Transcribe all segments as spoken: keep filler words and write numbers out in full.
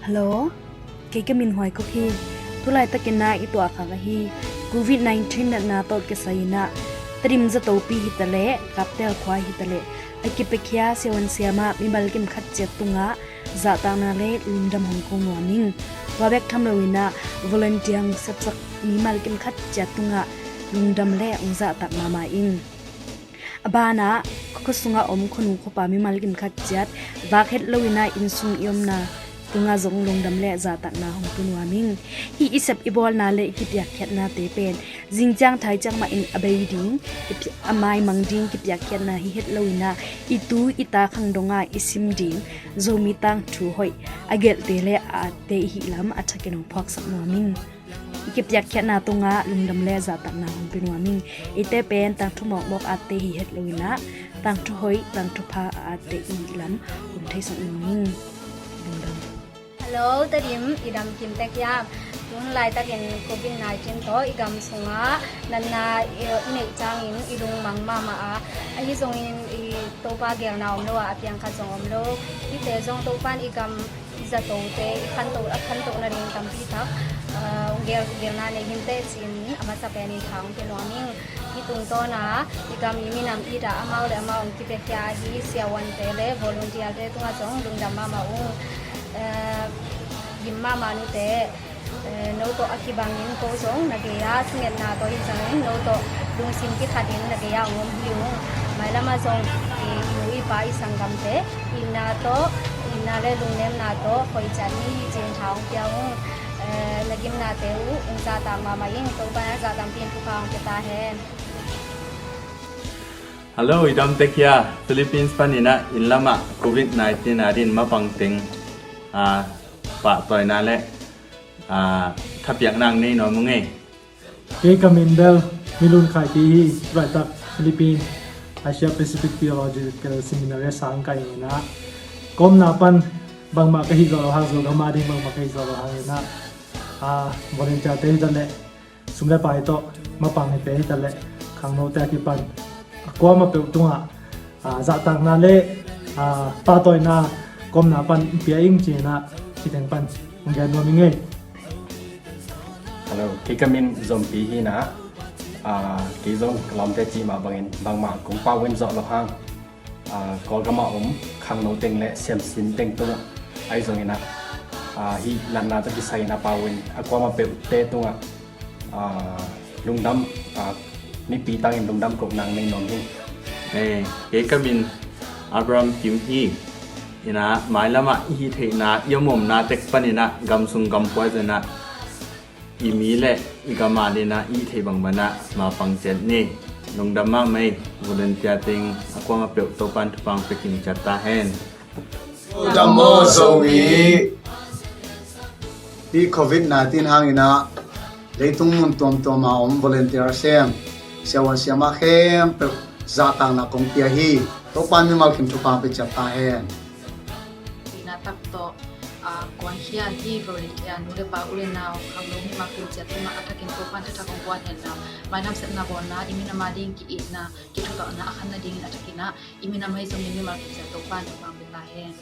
Hello, kei ka min Huai Kok hi. Tulaitakin ah i tuahkhak ahi Covid nineteen natna tawh kisai-in ah Tedim zatopi hitaleh, Kaptel khua hitaleh, a kipiakhia siavuan siamah mimal kim khat ciat tungah zahtakna le lungdam hong ko nuam ing. Tua bek tham loin ah volunteer hong sepsak mimal kim khat ciat tungah lungdam le hong zahtak mahmah ing. A banah khua sungah om khuanu khuapa mimal kim khat ciat vak het loin ah inn sung i omna tungah zong lungdam le zahtakna hong pia nuam ing. Hih i sep i bawlna le i kipiakkhiatnate pen zingciang thai ciang mahin a bei ding, i pi-, a maimang ding kipiakkhiatna hi het loin ah i tu i ta khang dongah i sim ding Zomi tangthu hoih a gelhte le a atte i hih lam a thakin hong phuaksak nuam ing. I kipiakkhiatna tungah lungdam le zahtakna hong pia nuam ing. Eite pen tangthu mawkmawk atte hi het loin ah tangthu hoih, tangthu pha a atte i hih lam hong theisak nuam ing. Lungdam. Hello, Tedim, i dam kim tek hiam? Tun laitakin Covid nineteen tawh i gam sungah natna i, i neih ciangin i lungmang mahmah a, ahi zongin i Topa geelna om lo a, a piang khat zong om lo. Hihte zong Topan i gam i zatote i khanto, a khantoh nading tampi tak, ah, geel, geelna nei hi inteh ci-in a masa penin tha hong pia nuam ing. Hih tungtawn a i gam i minam it a amau le amau hong kipiakhia ahi siavuante le volunteerte tungah zong lungdam mahmah ung. Eh, gim mahmah nute, eh, no tawh a kibangin ko zong na gei-ah sukngetna tawh hi zongin no tawh lungsim kikhatin na gei-ah hong om hi ung. Mailam ah zong, eh, i nu i pa i sanggamte itna tawh, itna le lungnemna tawh hoih ciat ni hi ci-in tha hong pia ung. Eh, na gimnate uh hong zahtak mahmah ing. Topa in a zahtakpi in thupha hong pia ta hen. Hello, i dam tek hia? Philippines panin ah inn lamah Covid nineteen a dingin mapang teng, ah, pahtawina le, ah, thapiakna nei nuam ung ei. Kei ka min bel Milun Khai Pi hi. Tulaitak Philippines Asia Pacific Theological Seminary sang ka hi in ah, ka omna pan bangmah ka hih zawh loh hang, Zogam a ding bangmah ka hih zawh loh hangin ah, ah, volunteerte hitaleh, sum le pai tawh mapang hite hitaleh, khangnote a kipan a kuamah peuh tungah, ah, zahtakna le, ah, pahtawina ka omna pan pia ing ci-in ah hih teng pan hong gen nuam ing ei. Hello, kei ka min Zompi hi in ah, ah, kei zong ka lawmte cih mah bangin bangmah kong pau in zawh loh hang, ah, Kawlgam ah om khangno teng le siamsin teng tungah, ahi zongin ah, ah, hih natna tawh kisai in a pau in a kuamah peuhte tungah, ah, lungdam, ah, mipi tangin lungdam kohna nei nuam hi. Eh, kei ka min Abraham Kim hi in ah, mailam ah i hih theihna, i omomna tek panin ah gam sung gam pua zong ah i mi le i gam a dingin ah i hih theih bangbang ah mapang ciat ni. Lungdam mahmah ei. Volunteer teng a kuamah peuh Topan thupha hong pia kim ciat ta hen. Lungdam maw Zomi. Hih Covid nineteen hangin ah leitung mun tuamtuam a om volunteer sem, siavuan siamah khempeuh zahtakna kong pia hi. Topan mimal kim thupha hong pia ciat ta hen. Ina tak tawh, ah, kuankhia hi volunteer nu le pa, u le nau, khangno mimal kim ciat tungah a thakin Topan thathak hong guan hen la, mailam sepna bawlna, i minam a ding ki-itna, kithutawhna a khan nadingin a thakin ah i minam ahi zongin mimal kim ciat Topan thupha hong pia ta hen.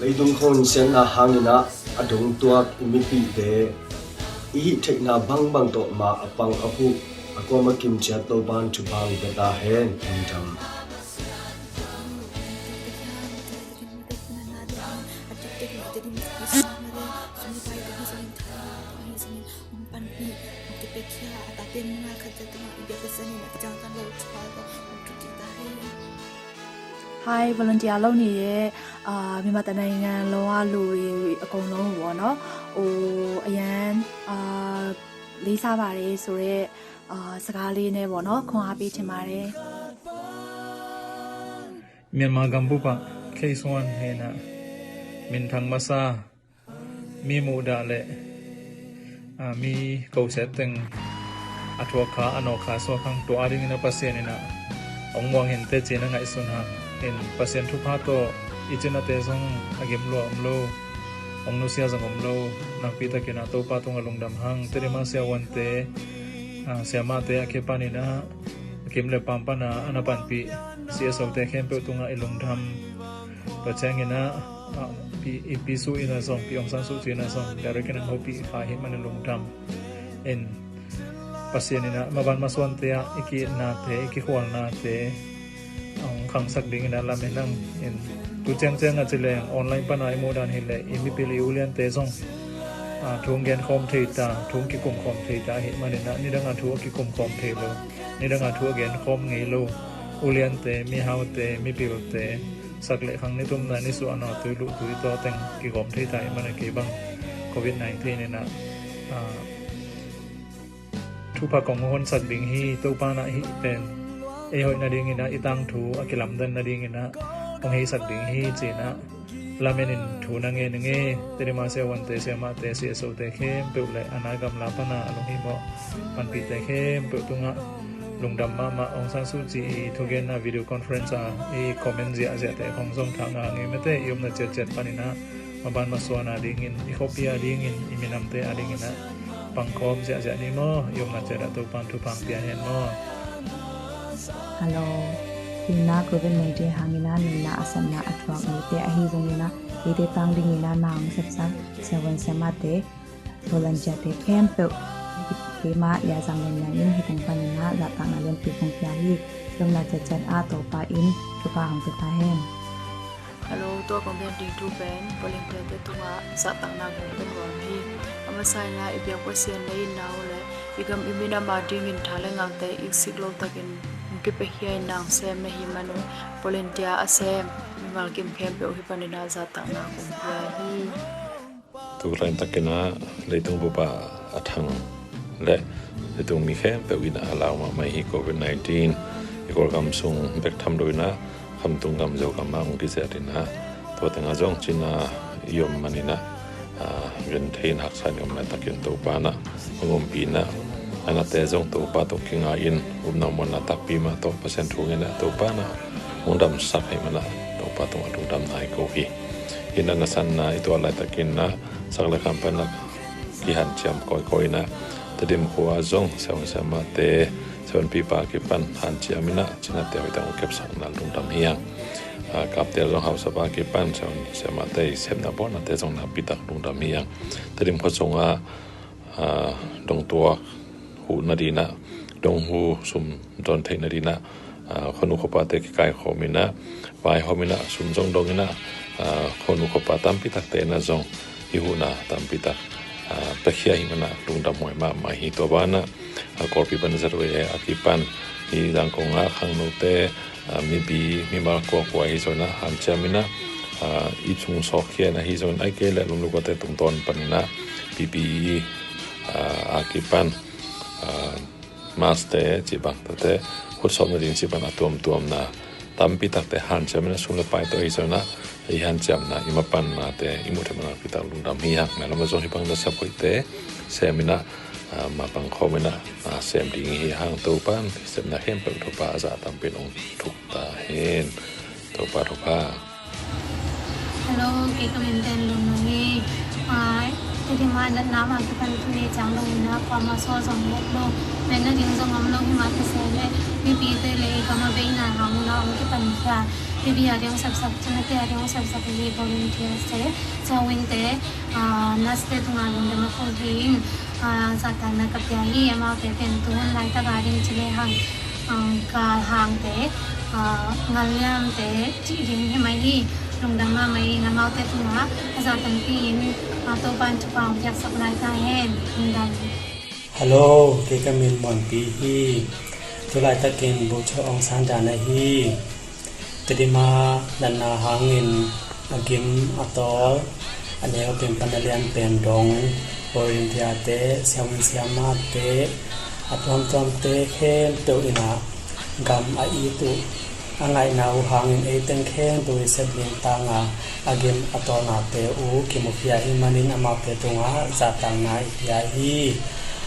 Leitung khua hun siatna hangin ah a dong tuak i mipihte i hih theihna bangbang tawh ma a pang a phuh a kuamah kim ciat Topan thupha hong pia ta hen. Lungdam. Hi, volunteer လုပ်နေတဲ့ အာ၊ မြန်မာတစ်နိုင်ငံလုံးကလူတွေအကုန်လုံးပေါ့နော်၊ ဟို၊ အရမ်း၊ အာ၊ လေးစားပါတယ်ဆိုတဲ့၊ အာ၊ စကားလေးနဲ့ပေါ့နော်၊ ခွန်အားပေးချင်ပါတယ်။ Myanmar gam bup ah case one hi in ah, minthang masa, mi muhdah le, aa, mi kosiat teng a thuak kha, a nawk kha suak hang, tua a dingin ah Pasian in ah hong muang hi inteh ci-in a ngaihsun hang. In Pasian thupha tawh i cinate zong a gim lua om lo, hong nusia zong om lo. Nakpi takin ah Topa tungah lungdam hang. Tedim a siavuante, aa, siamahte a kipanin ah a kim le pam pan a a na panpih C S O te khempeuh tungah i lungdam. Tua ciangin ah ah, Pi, i Pi Su in a zong, Pi Aung San Suu Kyi in a zong direct in a hong hopih kha ahih manin lungdam. In Pasian in a maban masuante ah i ki-itnate, i kikhualnate hong khangsak dingin a lamen hang. In tu ciangciang a ci leng online pana i muh dan hileh i mipil i uliante zong, ah, thu hong genkhawm thei ta, thu hong kikumkhawm thei ta ahih manin a nidang a thu a kikumkhawm thei lo, nidang a thu a genkhawm ngei lo uliante, mihaute, mipilte, sak le khang, nitumna, nisuahna, tui luh tui taw teng kigawm thei ta ahih manin kei bang Covid nineteen in a, ah, thupha kong honsak ding hi. Topa in a hih pen ei hoih nadingin a, i tangthu a kilamdan nadingin a hong heisak ding hi ci-in a lamen in thu na ngen ing e. Tedim a siavuante, siamahte, C S O-te khempeuh le a na gamla pana a lunghimawh panpihte khempeuh tungah lungdam mahmah. Aung San Suu Kyi i thugenna video conference a i comment ziahziahte khong zong thang a ngei mate, i omna ciatciat panin a maban masuan a dingin, i khuapi a dingin, i minamte a dingin a pangkhawm ziahziah ni maw? I omna ciat ah Topan thupha hong pia hen maw? Hello. Hih na Covid nineteen hangin a nunna a satna a thuak mite ahi zongin a, eite tang dingin a na hong sepsak siavuan siamahte, volunteer-te khempeuh keima Lianzam Lian Nang in hih teng panin a zahtakna lianpi kong pia hi. I omna ciatciat ah Topa in thupha hong pia ta hen. Hello, tua kong gen ding thu pen volunteer-te tungah zahtakna kong pia nuam hi. A masa in a i biak Pasian le i nau le i gam i minam a dingin tha le ngalte i sik lo takin hong kipiakhia in na hong sem na hih man un, volunteer a sem mimal kim khempeuh hih panin a zahtakna kong pia hi. Tu laitakin a leitung bup ah a thang le leitung mi khempeuh in a lau mahmah hi. Covid nineteen i Kawlgam sung bek tham lo in a, khamtung gam Zogam ah hong kiziat in a, tua teng ah zong cina i om manin a, a, gen thei in haksa in i om laitakin Topa in a hong ompih in a, a nate zong Topa tawh kinga in, upna muanna takpi mah tawh Pasian thu ngen a, Topa in a hong damsak ahih man a Topa tungah lungdamna i ko hi. Hih na na sanna i tuah laitakin a, sak le kham pan a kihanciam kawikawi in a, Tedim khua zong siavuan siamahte, siavuanpipa kipan hanciam in a, cinate hoih teng hong kepsakna lungdam hi hang. A, Kaptel zong hausapa kipan siavuan siamahte i sepna bawlnate zong nakpi tak lungdam hi hang. Tedim khua sungah, a, dongtuak huh nadin a, donghu sum dawn theih nadin a, a, khuanu khuapate kikaikhawm in a, vaihawm in a, sum zong dong in a, a, khuanu khuapa tampi takte in a zong hih huhna tampi tak, a, piakhia ahih man a lungdam huai mahmah hi. Tua ban a, a, Kawlpi pan a zat uh a kipan hih Zangkong ah khangnote, a, mipi mimal kuakua ahi zongin a hanciam in a, a, i chung sawkkhia in ahi zongin, ahih kei leh Lumlukate tungtawn panin a P P E, a, a kipan, a, mask-te cih bang, tate khutsawm nading cih bang a tuamtuamna tampi takte hanciam in a, sum le pai tawh ahi zongin a, i hanciamna, i mapannate i muh theih man a nakpi tak lungdam hi hang. Mailam ah zong hih bang nasep hoihte sem in a, a, mapang khawm in a, a, sem ding hi hang. Topan sepna khempeuh thupha a zah tampi in hong thuk ta hen. Topa thupha. Hello, kei ka min pen Lun Nung hi. A, Tedim ah natna mah kipan tuni ciang dong in a, kuamah sawl zong buk lo, pen nading zong om lo, himah kisai leh mipite le i gam a veina hang in a hong kipankhia, mipi a ding hong sepsak, cinate a ding hong sepsak hi, volunteers-te, siavuante, a, nurse-te tungah lungdam a ko hi ing. A, zahtakna ka pia hi. Amaute pen tuhun laitak a ding ci lehang, a, galhangte, a, ngalliamte cih ding hi mai hi. Lungdam mahmah ing. Amaute tungah a zah tampi in, a, Topa in thupha hong piaksak lai ta hen. Lungdam. Hello, kei ka min Muanpi hi. Tu laitakin Bucho Aung San dan ahi. Tedim ah natna hangin a gim a tawl, a neu pen pan a lian pen dong, volunteer-te, siavuan siamahte, a tuamtuamte khempeuh in a gam a it uh, a ngaihna uh hangin ei teng khempeuh i sep ding tang a, a gim a tawlnate uh kimukhia ahih manin amaute tungah zahtakna i pia hi.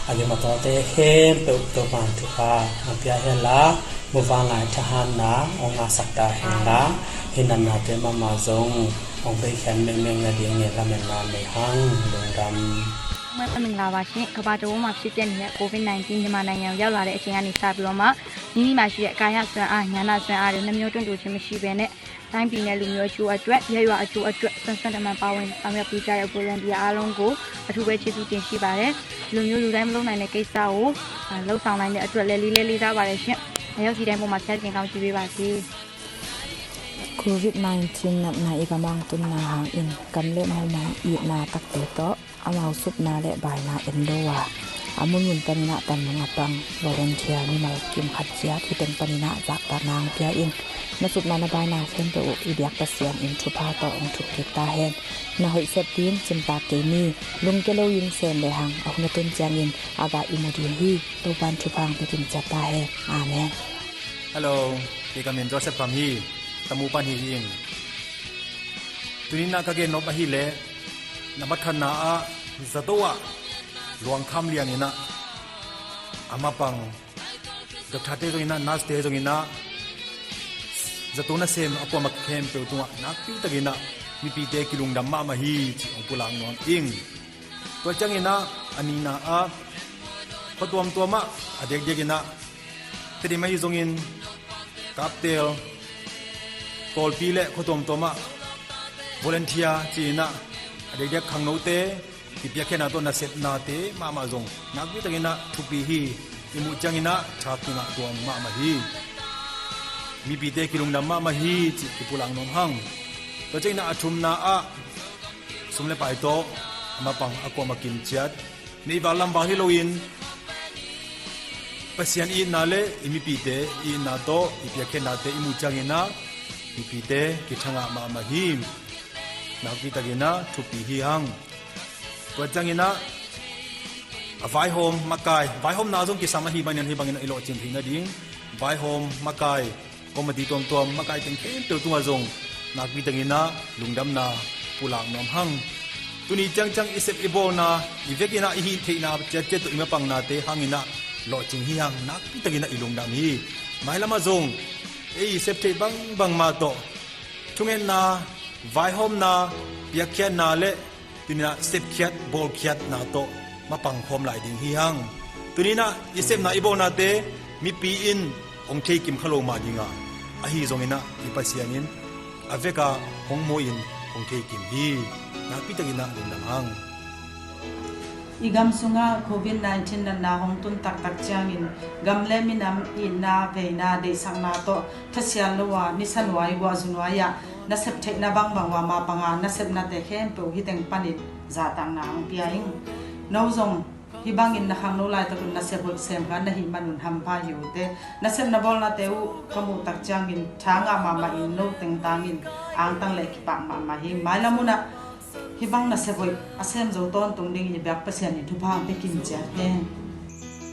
A gim a tawlte khempeuh Topan thupha hong pia hen la, muvanlai thahatna hong ngahsak ta hen la, hih natnate mahmah zong hong beikhiat mengmeng nadingin lametna nei hang. Lungdam. မင်္ဂလာပါရှင်။ ကမ္ဘာတစ်ဝန်းမှာဖြစ်ပျက်နေတဲ့ ကိုဗစ်-နာင်တီး မြန်မာနိုင်ငံကိုရောက်လာတဲ့အချိန်ကနေစပြီးတော့မှ မိမိမှာရှိတဲ့ ကာယစွမ်းအား၊ ဉာဏ်စွမ်းအားတွေ နှမျိုးတွင်းတူခြင်းမရှိဘဲနဲ့ တိုင်းပြည်နဲ့လူမျိုးအကျိုးအတွက်၊ ရပ်ရွာအကျိုးအတွက် စွန့်စွန့်တမန်ပါဝင်ဆောင်ရွက်ပေးကြတဲ့ volunteer အားလုံးကို အထူးပဲကျေးဇူးတင်ရှိပါတယ်။ လူမျိုးလူတိုင်းမလုပ်နိုင်တဲ့ကိစ္စကို အာ လုပ်ဆောင်နိုင်တဲ့အတွက်လည်း လေးလေးလေးစားပါတယ်ရှင်။ အရောက်စီတိုင်းပေါ်မှာ ဖျားသခင်ကောင်းချီးပေးပါစေ။ Covid nineteen natna i gam ah hong tunna hangin gam le maumau itna takte tawh amau supna le baina en lo a, a munmun panin ah tannung a pang volunteer mimal kim khat ciat hih teng panin ah zahtakna hong pia in, na supna na baina khempeuh uh i biak Pasian in thupha tawh hong thuk kik ta hen. Na hoih sep ding cimtak kei ni. Lungkia loin sem le hang, a hun a tun ciangin a va i mu ding hi. Topa'n thupha hong pia kim ciat ta hen. Amen. Hello, kei ka min Joseph Kham hi. Tamu pan hi ing. Tuni-in ah ka gen nop ahih leh, na mat khatna ah zato ah luang kham liang in ah, a mapang doctor-te zong in ah, nurse-te zong in ah, zato nasem a kuamah khempeuh tungah nakpi takin ah mipite kilungdam mahmah hi cih hong pulak nuam ing. Tua ciangin ah, a nihna ah, khua tuamtuam ah, a diakdiakin ah, Tedim ahi zongin, Kaptel, Kawlpi le khua tuamtuam ah volunteer ci-in ah, a diakdiak khangnote kipiakkhiatna tawh nasepnate mahmah zong nakpi takin ah thupi hi. I muh ciangin ah tha kingah tuam mahmah hi. Mipite kilungdam mahmah hi cih kipulak nuam hang. Tua ciangin ah a thumna ah, sum le pai tawh a mapang a kuamah kim ciat, neihval lamval hi loin, Pasian itna le i mipite itna tawh i piakkhiatnate i muh ciangin ah, mipite kithangah mahmah hi. Nakpi takin ah thupi hi hang. Tua ciangin ah, a vaihawm makai, vaihawmna zong kisam ahih manin, hih bangin ah i lawhcing theih nading vaihawm makai, committee tuamtuam makai teng khempeuh tungah zong nakpi takin ah lungdamna pulak nuam hang. Tuni ciangciang i sep i bawlna, i vekin ah i hih theihna ciatciat tawh i mapangnate hangin ah lawhcing hi hang. Nakpi takin ah i lungdam hi. Mailam ah zong ei i sep theih bangbang mah tawh thungetna, vaihawmna, piakkhiatna le tuni-in ah sepkhiat bawlkhiatna tawh mapang khawm lai ding hi hang. Tuni-in ah i sepna i bawlnate mipi in hong theikim kha lo mah ding a, ahi zongin ah i Pasian in a vek a hong mu in hong theikim hi. Nakpi takin ah lungdam hang. I gam sungah Covid nineteen natna hong tun taktak ciangin gam le minam itna veina deihsakna tawh thasial lo a, nisa nuai guahzu nuai-ah nasep theihna bangbang uh a, mapang a nasepnate khempeuh hih teng panin zahtakna hong pia ing. No zong hih bangin na khangno laitak un nasep hoih sem kha na hih man un hampha hi uh teh. Nasepna bawlnate uh ka muh tak ciangin tha ngah mahmah in, no teng tangin angtang le kipak mahmah hi. Mailam hun ah hih bang nasep hoih a sem zo tawntung dingin i biak Pasian in thupha hong pia kim ciat hen.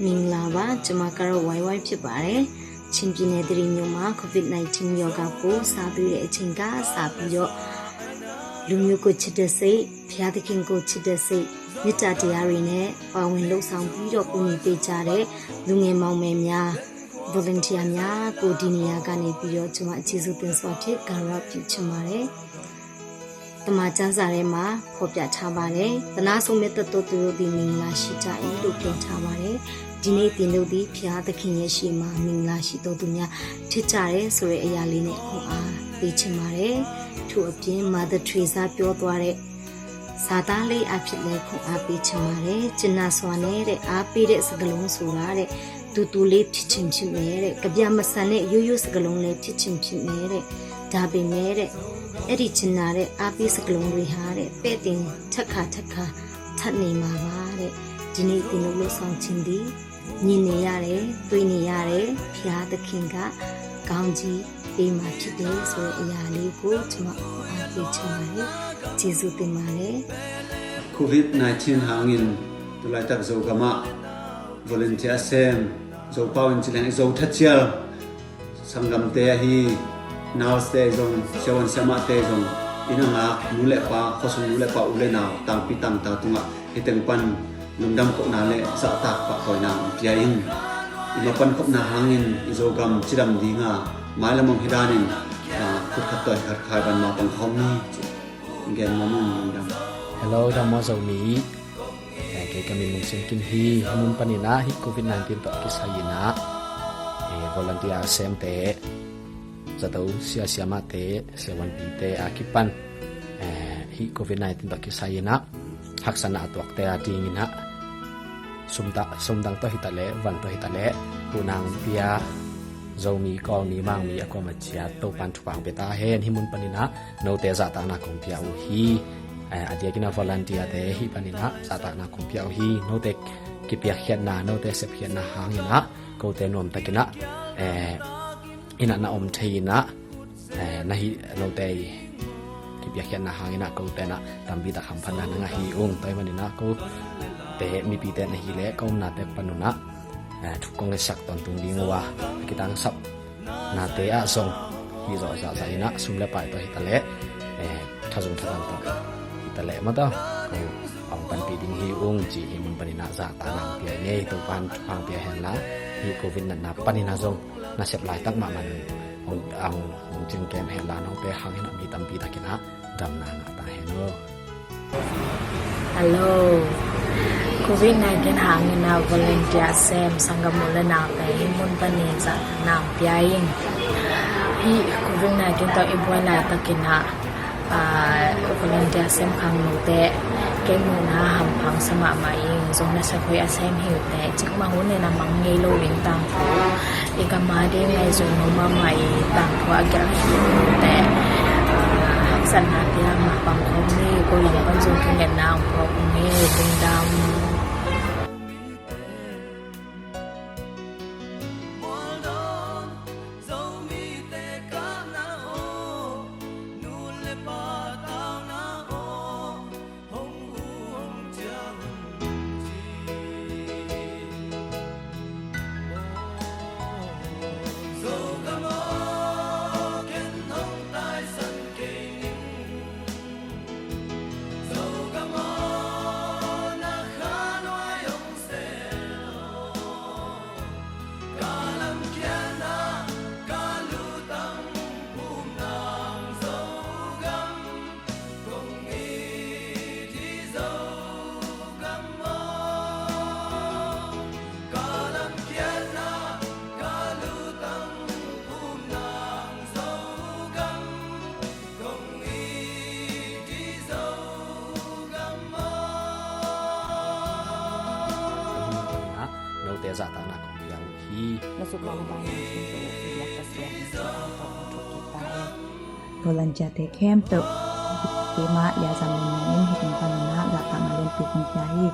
မင်္ဂလာပါ။ ကျွန်မကတော့ ဝိုင်းဝိုင်း ဖြစ်ပါတယ်။ ချင်းပြည်နယ် သရီမြို့မှာ COVID nineteen ရောဂါပိုး စတွေ့တဲ့အချိန်ကစပြီးတော့ လူမျိုးကိုချစ်တဲ့စိတ်၊ ဘုရားသခင်ကိုချစ်တဲ့စိတ်၊ မေတ္တာတရားတွေနဲ့ ပါဝင်လှုပ်ဆောင်ပြီးတော့ ကူညီပေးကြတဲ့ လူငယ်မောင်မယ်များ၊ volunteer များကို ဒီနေရာကနေပြီးတော့ ကျွန်မ ကျေးဇူးတင်စွာဖြင့် ဂါရဝပြုချင်ပါတယ်။ တမန်ကျမ်းစာထဲမှာ ဖော်ပြထားပါတယ်။ သနားစုံမက်သက်သောသူတို့သည် မင်္ဂလာရှိကြ၏လို့ ပြောထားပါတယ်။ ဒီနေ့သင်တို့သည် ဘုရားသခင်ရဲ့ရှေ့မှာ မင်္ဂလာရှိသောသူများ ဖြစ်ကြတယ်ဆိုတဲ့အရာလေးနဲ့ ခွန်အားပေးချင်ပါတယ်။ ထို့အပြင် Mother Teresa ပြောသွားတဲ့ စာသားလေးအဖြစ်လည်း ခွန်အားပေးချင်ပါတယ်။ ကျင်နာစွာနဲ့တဲ့ အားပေးတဲ့စကားလုံးဆိုတာတဲ့ တူတူလေးဖြစ်ချင်ဖြစ်မယ်တဲ့။ ကြပြမဆန်တဲ့ ရိုးရိုးစကားလုံးလည်း ဖြစ်ချင်ဖြစ်မယ်တဲ့။ ဒါပေမဲ့တဲ့ အဲ့ဒီကျင်နာတဲ့ အားပေးစကားလုံးတွေဟာတဲ့ ပဲ့တင်ထပ်ခါထပ်ခါ ထပ်နေမှာပါတဲ့။ ဒီနေ့သင်တို့လှုပ်ဆောင်ခြင်းသည် မြင်နေရတယ်၊ တွေ့နေရတယ်၊ ဘုရားသခင်က ကောင်းကြီးပေးမှာဖြစ်တယ်ဆိုတဲ့အရာလေးကို ကျွန်မ အားပေးချင်ပါတယ်။ ကျေးဇူးတင်ပါတယ်။ COVID nineteen hangin tu laitak Zogam ah volunteer sem, Zopau in ci leng i Zo Thasial sanggamte ahi, nurse-te zong, siavuan siamahte zong, inn a ngak nu le pa, khuasung nu le pa, u le nau, tangpi tangta tungah hih teng pan lungdam kohna le zahtak pahtawina hong pia in, i mapan khopna hangin i Zogam cidam dinga, mailam hong hi danin, ah, khut khat tawi khat khai ban mapang khawm ni, ci gen nuam ung. Lungdam. Hello, dam maw Zomi. Eh, kei ka min Mung Sian Kim hi. Hih mun panin ah hih COVID nineteen tawh kisai in ah, eh, volunteer semte Zato sia siamahte, siavuanpite a kipan, eh, hih covid nineteen tawh kisai inah haksatna a tuakte a dinginah sumta-, sumdang tawh hitaleh, van tawh hitaleh, huhnang pia, Zomi, Kawlmi, Mangmi a kuamah ciat Topan thupha pia ta hen. Hih mun paninah note zahtakna kong pia uh hi. Eh, a diakinah volunteer-te hih paninah zahtakna kong pia uh hi. Note kipiakkhiatna, note sepkhiatna hanginah kote nuamtakinah, eh, inah na om thei inah, eh, na hih note i kipiakkhiatna hanginah kote inah tampi tak hamphatna na ngah hi ung. Tua ahih maninah kote mipite na hih leh ka omnate panunah, eh, thu kong ngetsak tawntung ding uh a, a kitangsapnate ah zong hih zawh zahzah inah sum le pai tawh hitaleh, eh, thazung thazang tawh hitaleh maw, tawh ko hong panpih ding hi ung ci. Hih mun paninah zahtakna hong pia ing ei. Topan thupha hong pia henla, hih covid natna paninah zong nasep laitak mahmah in hong, hong, hong cingkem henla, note hanginah mi tampi takinah damna ngah ta hen aw. Hello. Covid nineteen hanginah volunteer sem sanggam u le naute hih mun panin zahtakna hong pia ing. Hih covid nineteen tawh i buai laitakinah, ah, volunteer sem khangnote kei muhna hampha sa mahmah ing. Zong nasep hoih a sem hi uh teh, cikmah hun in a mang ngei lo in tangthu, i gam a ding ngaihsut nuam mahmah i tangthu a gelh hi uh teh, ah, haksatnate ah mah pang khawm ni. Ko lam pan zong thungetna hong phawk ung ei. Lungdam. Note zahtakna kong pia uh hi. Na suk mah na bang na sum peuh uh biak Pasian in sum tawh hong thuk kik ta hen. Volunteer-te khempeuh keimah liazam nungin hih tung paninah zahtakna lianpi kong pia hi.